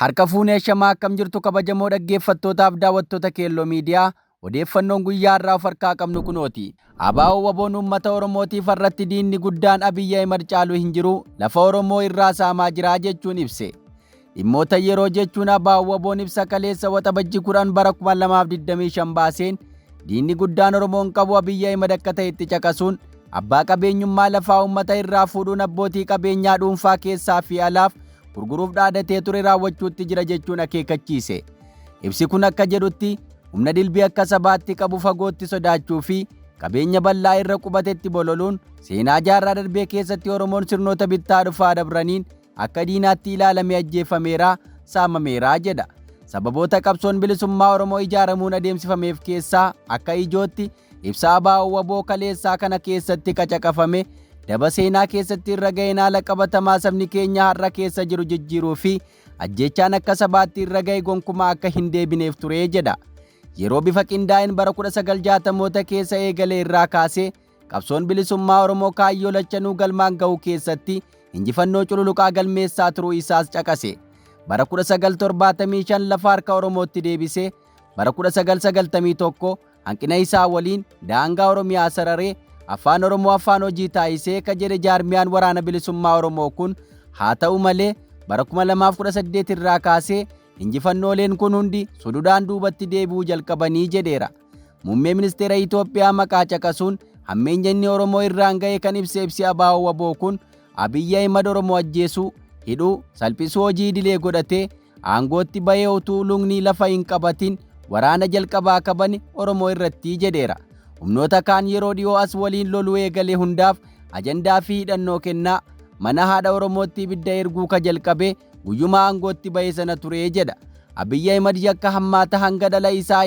Harka fuunee shamaa akkam jirtu kabajamoo dhaggeeffattootaaf daawwattoota Keelloo Miidiyaa odeeffannoon guyyaa har'aa of harkaa qabnu kunooti. ABO WBOn uummata Oromootiif har'atti diinni guddaan Abiyyi Ahimad caalu hin jiru lafa Oromoo irraa saamaa jira jechuun ibse. Dhimmoota yeroo jechuun ABO WBOn ibsa kaleessa Waxabajji 10 bara 2025 baaseen diinni guddaan Oromoon qabu Abiyyi Ahimad akka ta'etti caqasuun abbaa qabeenyummaa lafaa uummata irraa fuudhuun abbootii qabeenyaa dhuunfaa keessaa fi alaaf gurguruuf dhaadatee ture raawwachuutti jira jechuun akeekkachiise. Ibsi kun akka jedhutti humna dilbii akka sabaatti qabu fagootti sodaachuu fi qabeenya bal'aa irra qubatetti bololuun seenaa jaarraa darbee keessatti Oromoon sirnoota bittaa dhufaa dabraniin akka diinaatti ilaalamee ajjeefameera, saamameera jedha. Sababoota qabsoon bilisummaa Oromoo ijaaramuun adeemsifameef keessaa akka ijootti ibsa ABO WBO kaleessaa kana keessatti qacaqafame daba seenaa keessatti irra ga'een haala qabatamaa sabni keenya har'a keessa jiru jijjiiruu fi ajjeechaan akka sabaatti irra ga'e gonkumaa akka hin deebineef ture jedha. Yeroo bifa qindaa'een bara 1960moota keessa eegale irraa kaasee qabsoon bilisummaa Oromoo kaayyoo lachanuu galmaan ga'uu keessatti injifannoo cululuqaa galmeessaa turuu isaas caqase. Bara 1975 lafa harka Oromootti deebisee bara 1991 hanqina isaa waliin daangaa Oromiyaa sararee afaan Oromoo afaan hojii taasisee ka jedhe jaarmiyaan waraana bilisummaa Oromoo kun haa ta'u malee bara 2018 irraa kaasee injifannooleen kun hundi sududaan duubatti deebi'uu jalqabanii jedheera. Muummee ministeera Itoophiyaa maqaa caqasuun hammeenya inni Oromoo irraan ga'e kan ibse ibsi ABO WBO kun Abiyyi Ahimad Oromoo ajjeesuu, hidhuu, salphisuu hojii idilee godhatee aangootti bahee utuu lugni lafa hin qabatin waraana jalqabaa kabane Oromoo irratti jedheera. Humnoota kaan yeroo dhiyoo as waliin loluu eegale hundaaf ajandaa fi hidhannoo kennaa mana haadha Oromootti ibidda erguu ka jalqabe guyyuma aangootti bahe sana ture jedha. Abiyyi Ahimad yakka hammaata hanga dhala isaa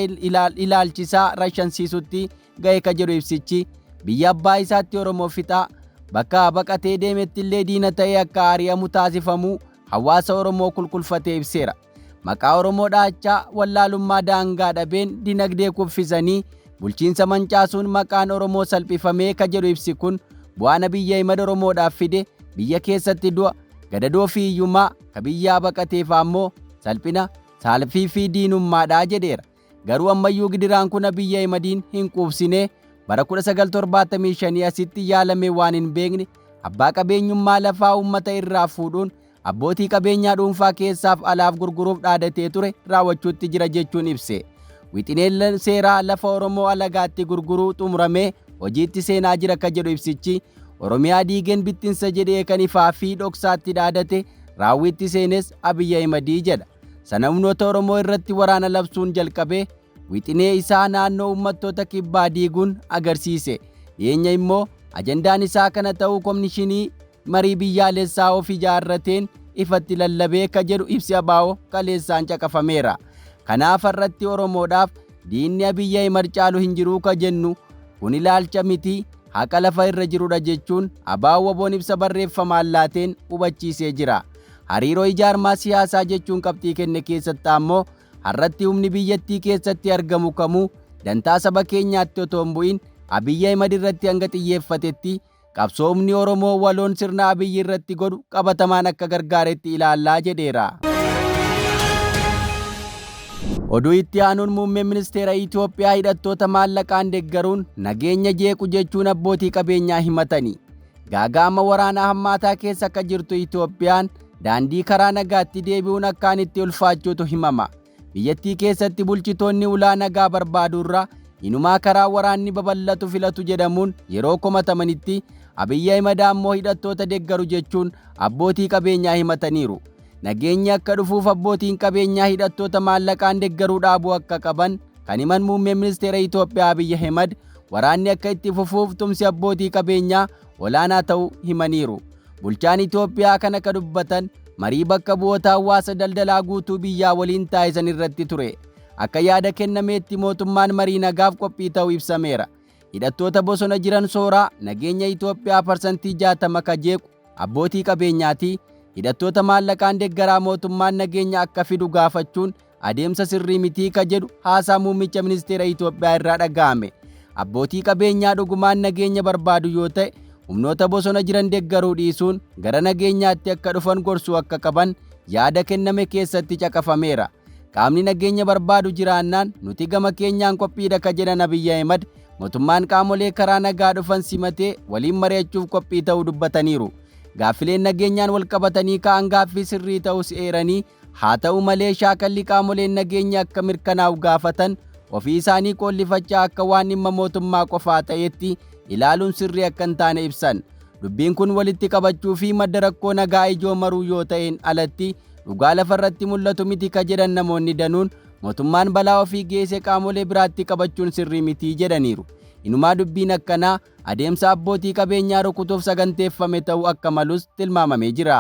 ilaalchisaa rashansiisutti ga'e ka jedhu ibsichi biyya abbaa isaatti Oromoo fixaa bakka baqatee deemetti illee diina ta'ee akka ari'amu taasifamuu hawaasa Oromoo kulkulfatee ibseera. Maqaa Oromoo dhaachaa wallaalummaa daangaa dhabeen dinagdee kuffisanii bulchiinsa mancaasuun maqaan Oromoo salphifamee ka jedhu ibsi kun bu'aan Abiyyi Ahimad Oromoodhaaf fide biyya keessatti du'a gadadoo fi hiyyummaa ka biyyaa baqateef ammoo salphina saalfii fi diinummaadhaa jedheera. Garuu ammayyuu gidiraan kun Abiyyi Ahimadiin hin quubsine bara 1975 asitti yaalamee waan hin beekne abbaa qabeenyummaa lafaa uummata irraa fuudhuun abbootii qabeenyaa dhuunfaa keessaaf alaaf gurguruuf dhaadatee ture raawwachuutti jira jechuun ibse. Wixineen seeraa lafa Oromoo alagaatti gurguruu xumuramee hojiitti seenaa jira ka jedhu ibsichi Oromiyaa diigeen bittinsa jedhee kan ifaa fi dhoksaatti dhaadate raawwiitti seenes Abiyyi Ahimadii jedha. Sana humnoota Oromoo irratti waraana labsuun jalqabee wixinee isaa naannoo uummattoota kibbaa diiguun agarsiise. Dhiyeenya immoo ajandaan isaa kana ta'uu komishinii marii biyyaalessaa of ijaarrateen ifatti lallabee ka jedhu ibsi ABO kaleessaan caqafameera. Kanaaf irratti Oromoodhaaf diinni Abiyyi Ahimad caalu hin jiruu ka jennu kun ilaalcha miti haqa lafa irra jirudha jechuun ABO WBOn ibsa barreeffamaan laateen hubachiisee jira. Hariiroo ijaarmaa siyaasaa jechuun qabxii kenne keessatti ammoo har'atti humni biyyattii keessatti argamu kamuu dantaa saba keenyaatti otoo hin bu'in Abiyyi Ahimad irratti hanga xiyyeeffatetti qabsoo humni Oromoo waloon sirna Abiyyi irratti godhu qabatamaan akka gargaaretti ilaallaa jedheera. Oduu itti aanuun muummeen ministeera Itoophiyaa hidhattoota maallaqaan deeggaruun nageenya jeequ jechuun abbootii qabeenyaa himatani. Gaaga'ama waraanaa hammaataa keessa akka jirtu Itoophiyaan daandii karaa nagaatti deebi'uun akkaan itti ulfaachuutu himama. Biyyattii keessatti bulchitoonni ulaa nagaa barbaaduurra inumaa karaa waraanni babal'atu filatu jedhamuun yeroo komatamanitti Abiyyi Ahimad ammoo hidhattoota deeggaru jechuun abbootii qabeenyaa himataniiru. Nageenyi akka dhufuuf abbootiin qabeenyaa hidhattoota maallaqaan deeggaruu dhaabuu akka qaban kan himan muummeen ministeera Itoophiyaa Abiyyi Ahimad waraanni akka itti fufuuf tumsi abbootii qabeenyaa olaanaa ta'uu himaniiru. Bulchaan Itoophiyaa kana ka dubbatan marii bakka bu'oota hawaasa daldalaa guutuu biyyaa waliin taasisan irratti ture. Akka yaada kennameetti mootummaan marii nagaaf qophii ta'uu ibsameera. Hidhattoota bosona jiran sooraa nageenya Itoophiyaa 60% ka jeequ abbootii qabeenyaati. Hidhattoota maallaqaan deeggaraa mootummaan nageenya akka fidu gaafachuun adeemsa sirrii mitii ka jedhu haasaa muummicha ministeera Itoophiyaa irraa dhaga'ame. Abbootii qabeenyaa dhugumaan nageenya barbaadu yoo ta'e humnoota bosona jiran deeggaruu dhiisuun gara nageenyaatti akka dhufan gorsuu akka qaban yaada kenname keessatti caqafameera. Qaamni nageenya barbaadu jiraannaan nuti gama keenyaan qophiidha ka jedhan Abiyyi Ahimad, mootummaan qaamolee karaa nagaa dhufan simatee waliin mari'achuuf qophii ta'uu dubbataniiru. Gaaffileen nageenyaan walqabatanii ka'an gaaffii sirrii ta'us eeranii, haa ta'u malee shaakalli qaamoleen nageenya akka mirkanaa'u gaafatan ofii isaanii qoollifachaa akka waan dhimma mootummaa qofaa ta'etti ilaaluun sirrii akka hin taane ibsan. Dubbiin kun walitti qabachuu fi madda rakkoo nagaa ijoo maruu yoo ta'een alatti dhugaa lafarratti mul'atu miti ka jedhan namoonni danuun, mootummaan balaa ofii geesse qaamolee biraatti qabachuun sirrii miti jedhaniiru. Inumaa dubbiin akkanaa adeemsa abbootii qabeenyaa rukutuuf saganteeffame ta'uu akka malus tilmaamamee jira.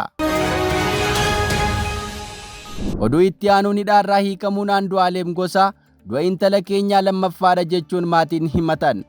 Oduu itti aanuun hidhaarraa hiikamuun Andu'aalem Gosaa du'a intala keenyaa lammaffaadha jechuun maatiin himatan.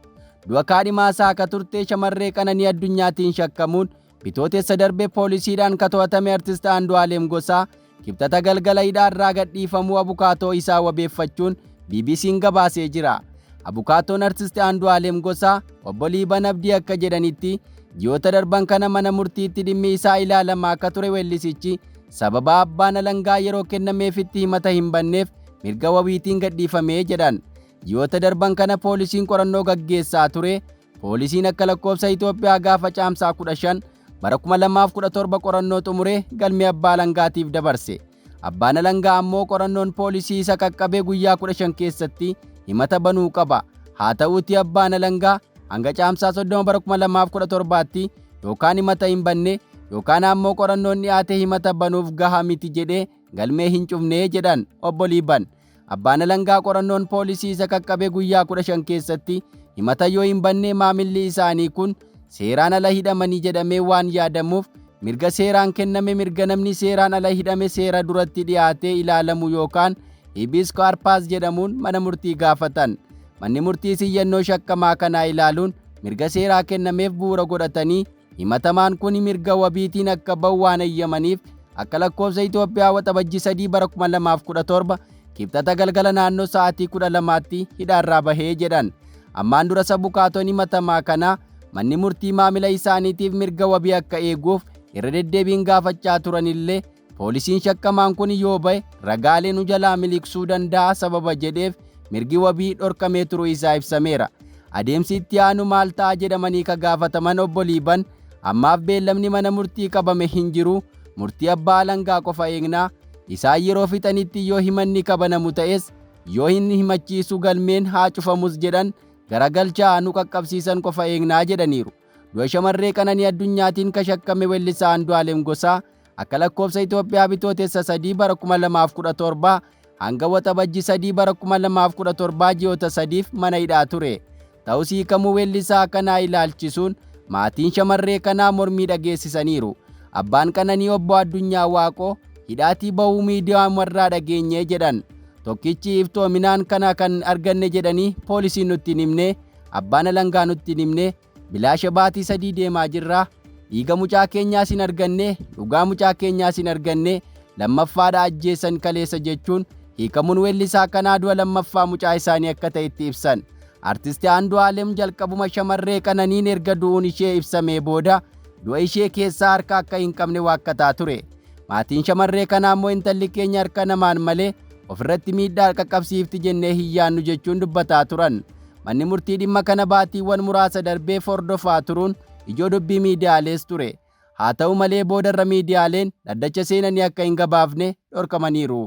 Du'a kaadhimaa isaa ka turte shamarree Qananii Addunyaatiin shakkamuun Bitootessa darbe poolisiidhaan ka to'atame artist Andu'aalem Gosaa Kibxata galgala hidhaarraa gadhiifamuu abukaatoo isaa wabeeffachuun BBC'n gabaasee jira. Abukaatoon artist Andu'aalem Gosaa obbo Liiban Abdii akka jedhanitti, ji'oota darban kana mana murtiitti dhimmi isaa ilaalamaa akka ture weellisichi sababa abbaan alangaa yeroo kennameefitti himata hin banneef mirga wabiitiin gadhiifamee jedhan. Ji'oota darban kana poolisiin qorannoo gaggeessaa ture. Poolisiin akka lakkoofsa Itoophiyaa gaafa Caamsaa 15 bara 2017 qorannoo xumuree galmee abbaa alangaatiif dabarse. Abbaan alangaa ammoo qorannoon poolisii isa qaqqabee guyyaa 15 keessatti himata banuu qaba. Haa ta'uutii abbaan alangaa hanga Caamsaa 30 bara 2017tti yookaan himata hin banne yookaan ammoo qorannoon dhiyaate himata banuuf gaha miti jedhee galmee hin cufne jedhan obbo Liiban. Abbaan alangaa qorannoon poolisii isa qaqqabee guyyaa 15 keessatti himata yoo hin banne maamilli isaanii kun seeraan ala hidhamanii jedhamee waan yaadamuuf mirga seeraan kenname, mirga namni seeraan ala hidhame seera duratti dhiyaatee ilaalamu yookaan habeas corpus jedhamuun mana murtii gaafatan. Manni murtiis iyyannoo shakkamaa kanaa ilaaluun mirga seeraa kennameef bu'uura godhatanii himatamaan kun mirga wabiitiin akka bahu waan eeyyamaniif akka lakkoofsa Itoophiyaa Waxabajjii 3 bara 2017 Kibxata galgala naannoo sa'aatii 12tti hidhaarraa bahee jedhan. Ammaan dura abukaatoon himatamaa kanaa manni murtii maamila isaaniitiif mirga wabii akka eeguuf irra deddeebiin gaafachaa turanillee, poolisiin shakkamaan kun yoo bahe ragaalee nu jalaa miliqsuu danda'a sababa jedheef mirgi wabii dhorkamee turuu isaa ibsameera. Adeemsi itti aanu maal ta'a jedhamanii ka gaafataman obbo Liiban, ammaaf beellamni mana murtii qabame hin jiru, murtii abbaa alangaa qofa eegnaa, isaan yeroo fixanitti yoo himanni kabanamu ta'es yoo hin himachiisu galmeen haa cufamus jedhan garagalchaa nu qaqqabsiisan qofa eegnaa jedhaniiru. Du'a shamarree Qananii Addunyaatiin ka shakkame weellisaa Andu'aalem Gosaa akka lakkoofsa Itoophiyaa Bitootessa 3 bara 2017 hanga Waxabajji 3 bara 2017 ji'oota sadiif mana hidhaa ture. Ta'us hiikamuu weellisaa kanaa ilaalchisuun maatiin shamarree kanaa mormii dhageessisaniiru. Abbaan Qananii obbo Addunyaa Waaqoo hidhaatii bahuu miidiyaa irraa dhageenyee jedhan. Tokkichi iftoominaan kana kan arganne jedhanii poolisiin nutti hin himne, abbaan alangaa nutti hin himne, bilaasha baatii 3 deemaa jirra. Dhiiga mucaa keenyaas hin arganne, dhugaa mucaa keenyaas hin arganne, lammaffaadha ajjeesan kaleessa jechuun hiikamuun weellisaa kanaa du'a lammaffaa mucaa isaanii akka ta'etti ibsan. Artisti Andu'aalem jalqabuma shamarree Qananiin erga du'uun ishee ibsamee booda du'a ishee keessaa harka akka hin qabne waakkataa ture. Maatiin shamarree kanaa immoo intalli keenya harka namaan malee ofirratti miidhaa qaqqabsiifti jennee hin yaannu jechuun dubbataa turan. Manni murtii dhimma kana baatiiwwan muraasa darbee hordofaa turuun ijoo dubbii miidiyaalees ture. Haa ta'u malee boodarra miidiyaaleen dhaddacha seenanii akka hin gabaafne dhorkamaniiru.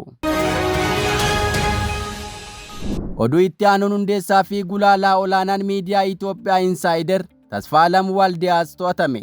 Oduu itti aanuun hundeessaa fi gulaalaa olaanaan miidiyaa Itoophiyaa Insaayider Tasfaalam Waldiyaas to'atame.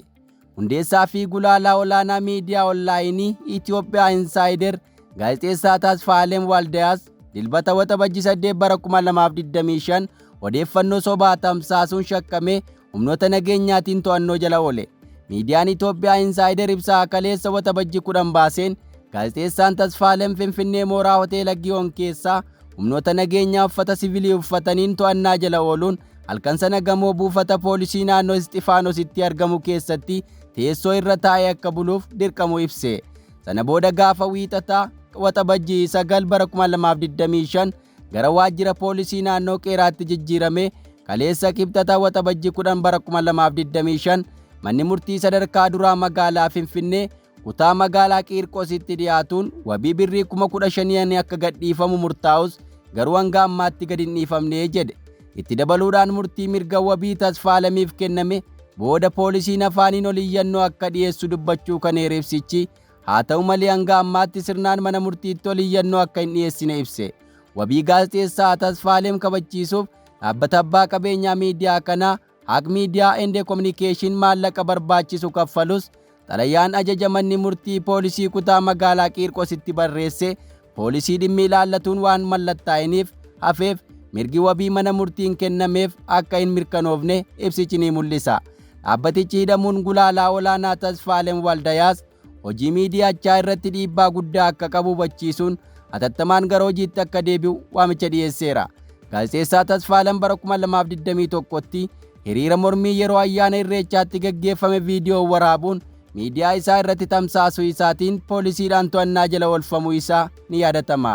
Hundeessaa fi gulaalaa olaanaa miidiyaa onlaayinii Itoophiyaa Insaayider gaazexeessaa Tasfaalem Waldiyaas Dilbata Waxabajji 8 bara 2025 odeeffannoo sobaa tamsaasuun shakkamee humnoota nageenyaatiin to'annoo jala oole. Miidiyaan Itoophiyaa Insaayider ibsaa kaleessa Waxabajji 10 baaseen gaazexeessaan Tasfaalem Finfinnee mooraa hoteela Giyoon keessaa humnoota nageenyaa uffata siviilii uffataniin to'annaa jala ooluun halkan sana gamoo buufata poolisii naannoo Isxifaanositti argamu keessatti teessoo irra taa'ee akka buluuf dirqamu ibse. Sana booda gaafa Wiixataa Waxabajjii 9 bara 2025 gara waajjira poolisii naannoo Qeeraatti jijjiirame kaleessa Kibxata Waxabajjii 10 bara 2025 manni murtii sadarkaa duraa magaalaa Finfinnee kutaa magaalaa Qiirqositti dhiyaatuun wabii birrii 15,000 akka gadhiifamu murtaa'us garuu hanga ammaatti gadi hin dhiifamne jedhe. Itti dabaluudhaan murtii mirga wabii Tasfaalamiif kenname booda poolisiin afaaniin ol iyyannoo akka dhiyeessu dubbachuu kan eere ibsichi, haa ta'u malee hanga ammaatti sirnaan mana murtiitti ol iyyannoo akka hin dhiyeessine ibse. Wabii gaazexeessaa Tasfaalem kabachiisuuf dhaabbata abbaa qabeenyaa miidiyaa kanaa Haq Media and Communication maallaqa barbaachisu kaffalus, xalayaan ajaja manni murtii poolisii kutaa magaalaa Qiirqositti barreesse poolisii dhimmi ilaallatuun waan mallattaa'iniif hafeef mirgi wabii mana murtiin kennameef akka hin mirkanoofne ibsichi ni mul'isa. Dhaabbatichi hidhamuun gulaalaa olaanaa Tasfaalem Waldayaas hojii miidiyaachaa irratti dhiibbaa guddaa akka qabu hubachiisuun hatattamaan gara hojiitti akka deebi'u waamicha dhiyeesseera. Gaazexeessaa Tasfaalem bara 2021tti hiriira mormii yeroo ayyaana Irreechaatti gaggeeffame viidiyoo waraabuun miidiyaa isaa irratti tamsaasuu isaatiin poolisiidhaan to'annaa jala oolfamuu isaa ni yaadatama.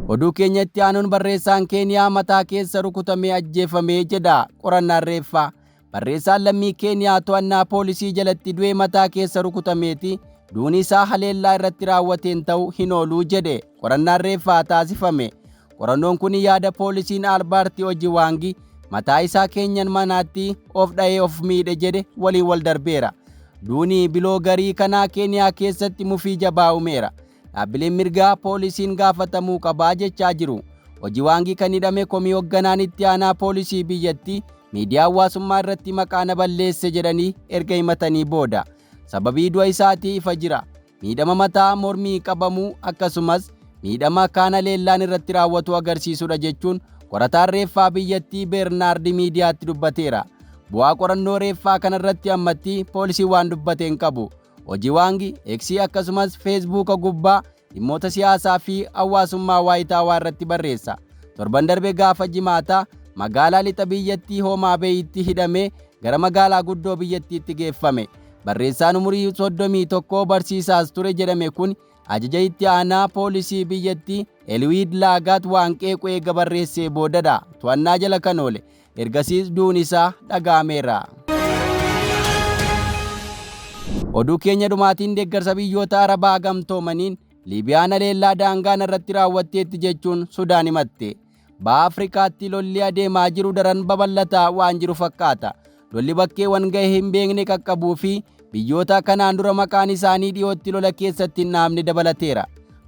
Oduu keenya itti aanuun barreessaan Keeniyaa mataa keessa rukutamee ajjeefame jedha qorannaan reeffaa. Barreessaan lammii Keeniyaa to'annaa poolisii jalatti du'e mataa keessa rukutameeti duuni isaa haleellaa irratti raawwateen ta'uu hin ooluu jedhe qorannaan reeffaa taasifame. Qorannoon kun yaada poolisiin Albaarti Ojiwaangi mataa isaa keenyan manaatti of dha'ee of miidhe jedhe waliin wal darbeera. Duuni biloogarii kanaa Keeniyaa keessatti mufii jabaa uumeera. Dhaabbileen mirgaa poolisiin gaafatamuu qabaa jechaa jiru. Ojiwaangi kan hidhame komii hoogganaan itti aanaa poolisii biyyattii miidiyaa hawaasummaa irratti maqaa na balleesse jedhanii erga himatanii booda. Sababii du'a isaatii ifa jira. Miidhama mataa mormii qabamuu akkasumas miidhama kaan haleellaan irratti raawwatu agarsiisudha jechuun qorataan reeffaa biyyattii Beernaardi miidiyaatti dubbateera. Bu'aa qorannoo reeffaa kanarratti ammatti poolisiin waan dubbate hin qabu. Ojiwaangi Eksii akkasumas Feesbuuka gubbaa dhimmoota siyaasaa fi hawaasummaa waayitaawaa irratti barreessa. Torban darbe gaafa jimaataa magaalaa lixa biyyattii Hoomaa Beeyitti hidhamee gara magaalaa guddoo biyyattiitti geeffame. Barreessaan umurii 31 barsiisaas ture jedhame kun ajaja itti aanaa poolisii biyyattii Eliwiid Laagaat waan qeequ eega barreessee boodadha to'annaa jala kan oole. Ergasiis duun isaa dhaga'ameera. Oduu keenya dhumaatiin deeggarsa biyyoota Arabaa gamtoomaniin Liibiyaan haleellaa daangaan irratti raawwatteetti jechuun Sudaan himatte. Baha Afrikaatti lolli adeemaa jiru daran babal'ataa waan jiru fakkaata. Lolli bakkeewwan ga'e hin beekne qaqqabuu fi biyyoota kanaan dura maqaan isaanii dhiyootti lola keessatti hin dhaamne dabalateera.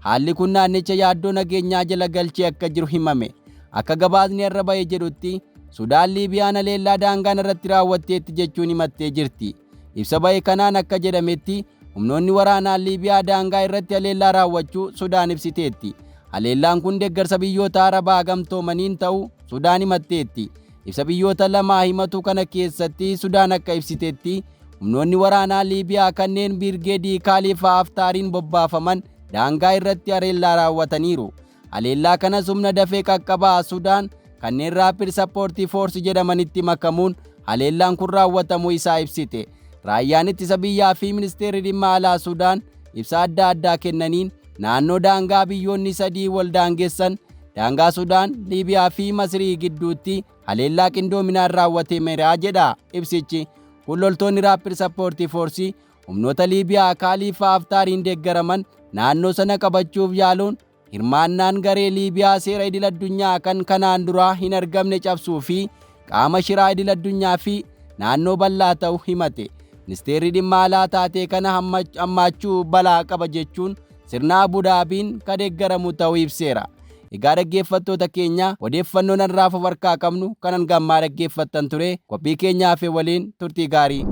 Haalli kun naannicha yaaddoo nageenyaa jala galchee akka jiru himame. Akka gabaasni irra ba'e jedhutti Sudaan Liibiyaan haleellaa daangaan irratti raawwatteetti jechuun himattee jirti. Ibsa ba'e kanaan akka jedhametti humnoonni waraanaa Liibiyaa daangaa irratti haleellaa raawwachuu Sudaan ibsiteetti. Haleellaan kun deeggarsa biyyoota Arabaa gamtoomaniin ta'uu Sudaan himatteetti. Ibsa biyyoota lamaa himatu kana keessatti Sudaan akka ibsitetti humnoonni waraanaa Liibiyaa kanneen Birgeedii Kaaliifaa Haftaariin bobbaafaman daangaa irratti haleellaa raawwataniiru. Haleellaa kanas humna dafee qaqqabaa Sudaan kanneen Rapid Support Force jedhamanitti makamuun haleellaan kun raawwatamuu isaa ibsite. Raayyaan ittisa biyyaa fi ministeerri dhimma alaa Sudaan ibsa adda addaa kennaniin naannoo daangaa biyyoonni sadii wal daangessan daangaa Sudaan, Liibiyaa fi Masrii gidduutti haleellaa qindoominaan raawwatameera jedha ibsichi. Kun loltoonni Rapid Support Force humnoota Liibiyaa Kaaliifaa Haftaariin deeggaraman naannoo sana qabachuuf yaaluun hirmaannaan garee Liibiyaa seera idil addunyaa kan kanaan duraa hin argamne cabsuu fi qaama shiraa idil addunyaa fi naannoo bal'aa ta'u himate. Ministeerri dhimma alaa taatee kana hammaachuu balaa qaba jechuun sirna Abu Daabiin kan deeggaramu ta'uu ibseera. Egaa dhaggeeffattoota keenya, odeeffannoo narraaf of harkaa qabnu kanan gammaa dhaggeeffattan ture. Qophii keenyaa fi waliin turtii gaarii.